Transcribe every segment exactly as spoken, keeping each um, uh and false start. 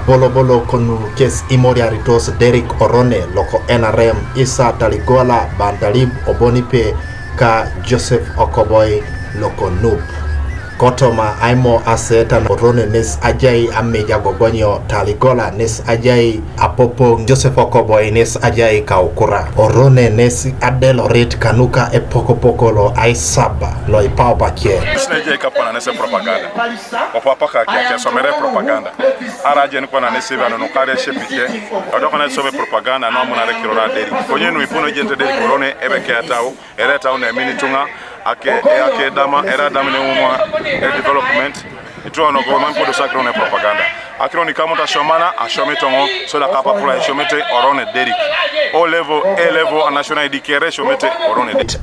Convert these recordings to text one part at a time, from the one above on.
Bolobolo konu kes imoriaritos Derrick Orone loko N R M, Isa Taligola Bantalib Obonipe ka Joseph Okoboi loko NUP. Kotoma aimo asetan Orone nes ajai ameja gogonyo, Taligola nes ajai apopong, Joseph Okoboi nes ajai kaukura. Orone nes adelorit kanuka epokopoko lo aisaba lo ipaupakie. Sina jai kapana nese propaganda. Wapapaka kia kia somere propaganda. Ara jen kwa na nese ba no kare shepike. Odoko na some propaganda no muna re kirora Derrick. Konye nu ipuno jente Derrick Orone ebe ke atau. Ere tau ne mini tunga. Ake e ake dama era dama ne umwa e development. Itu ono ko man podo sakro ne propaganda. Akiro ni kamuta shomana ashome tongo so da kapa pula shomete Orone Derrick. O level, A level, a national I D kere shomete Orone Derrick.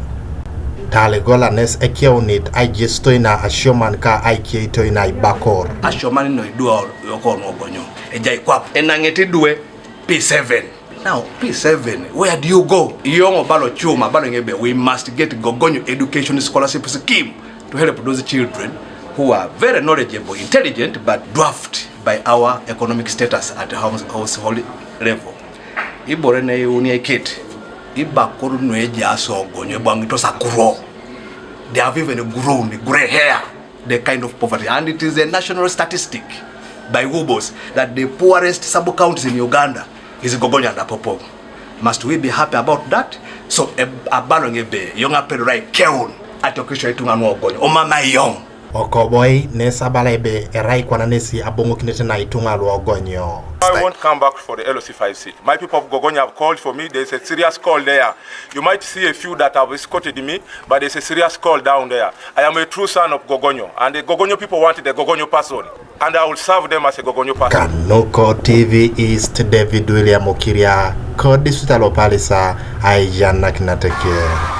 Taligola nes ekeunit aijestoina asioman ka aikeitoina ibakor. Asioman no idua yoko no gonyo. Ejai kwap. Enangete due P seven. Now, P seven, where do you go? Yongo balo chuma, balo ngebe, we must get Gogonyo Education Scholarship Scheme to help those children who are very knowledgeable, intelligent, but dwarfed by our economic status at house- household level. Ibore ne uni ekit, ibakuru nwe jaso Gogonyo ebwangito sakuro. They have even grown gray hair, the kind of poverty. And it is a national statistic by WUBOS that the poorest sub-counties in Uganda is Gogonyo and Apopong. Must we be happy about that? So, e- abalo ngebe, yonga pedo rai keun, ati okisho itunga no Gogonyo, omama yong. Okoboi nes abala ebe erai kwana nesi abong'okinete na itunga lo Gogonyo. I won't come back for the L C five seat. My people of Gogonyo have called for me. There's a serious call there. You might see a few that have escorted me, but there's a serious call down there. I am a true son of Gogonyo, and the Gogonyo people want the Gogonyo person, and I will serve them as a Gogonyo person. Kanuko T V East, David William Okiria, kod District Alopalisa, Aijana Kinateke.